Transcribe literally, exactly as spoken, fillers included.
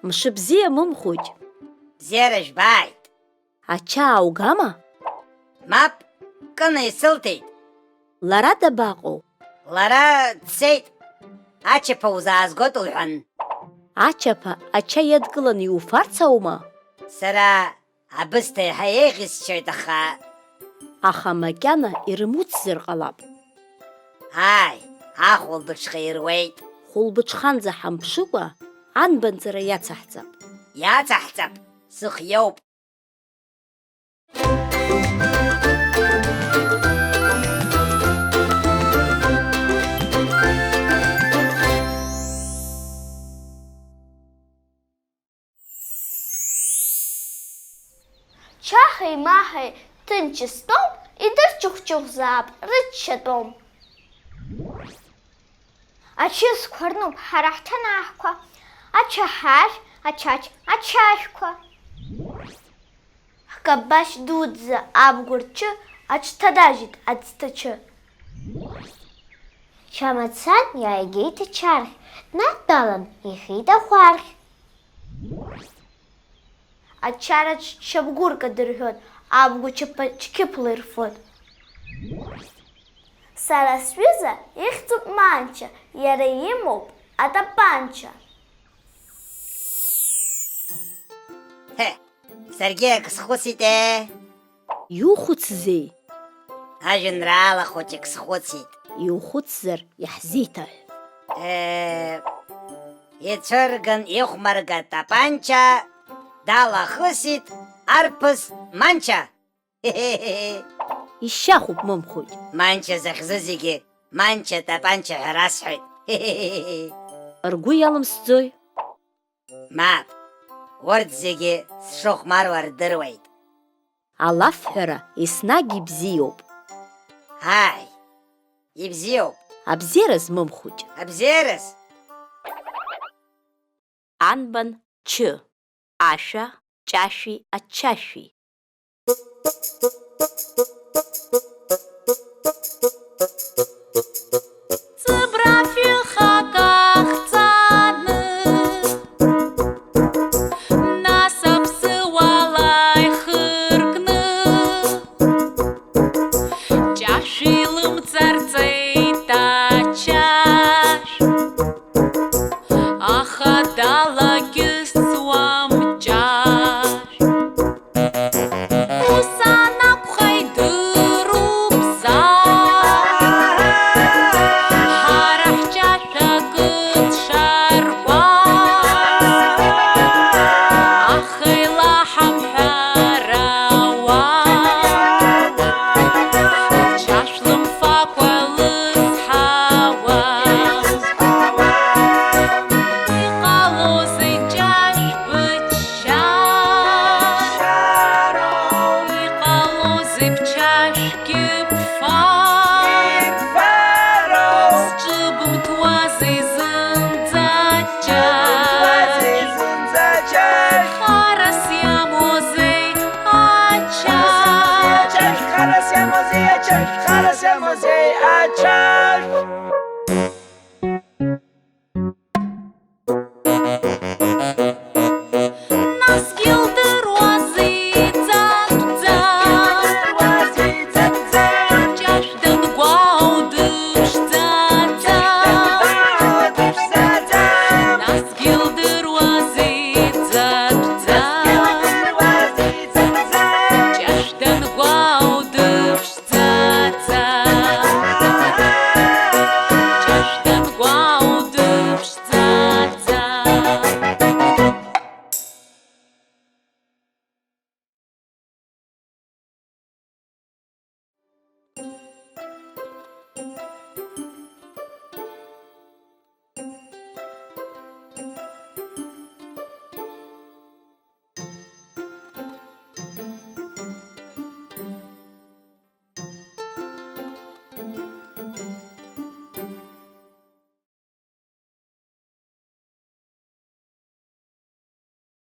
Мшыбзиа, Мымхәыҷ! Бзиара жәбааит! Ача ааугама? Мап, Кына исылҭеит. Лара дабаҟоу? Лара дцеит. Ачаԥа узаазгоит лҳәан. Ачаԥа ача иадкыланы иуфарц аума? Сара абысҭа еиҳа еиӷьысшьоит, аха. Аха макьана ирымуцзар ҟалап. Ааи, ахәылбыҽха ируеит. Хәылбыҽханӡа ҳамԥшыкәа, анбанҵара иацаҳҵап. Иацаҳҵап, сыхиоуп. Чахеи Маҳеи ҭынч стәоуп, идырчыхәчыхәзаап рыччатәом. Ачысқәа рнуп ҳара ҳҭанаҳқәа, ачаҳәашә, ачачь, ачашәқәа. Ҳкабашь дуӡӡа абгәырчы аҽҭадажьит аӡҭачы. Ча мацан иааигеит ачархь, днадтәалан ихьит ахәархь. Ачараҿ шьапгәырк адырҳәон, абгәы чаԥа-, чқьыԥла ирфон. Сара сҩыза ихьӡуп Манча, иара имоуп атапанча. Ҳе, саргьы ак схәыцит, е! Иухәыцзеи? Ажәеинраала хәыҷык схәыцит. Иухәыцзар, иаҳзеиҭаҳә. Е, ицәырган ихәмарга тапанча далахысит арԥыс Манча. Ишьахәуп, Мымхәыҷ. Манча захьӡу зегьы Манча тапанча ҳәа расҳәоит. Ргәы иалымсӡои? Мап, урҭ зегьы сшыхәмаруа рдыруеит. Алафҳәара еснагь ибзиоуп. Ааи, ибзиоуп. Абзиараз, Мымхәыҷ. Абзиараз. Анбан чы, ашәа, ҷашәи аччашәи.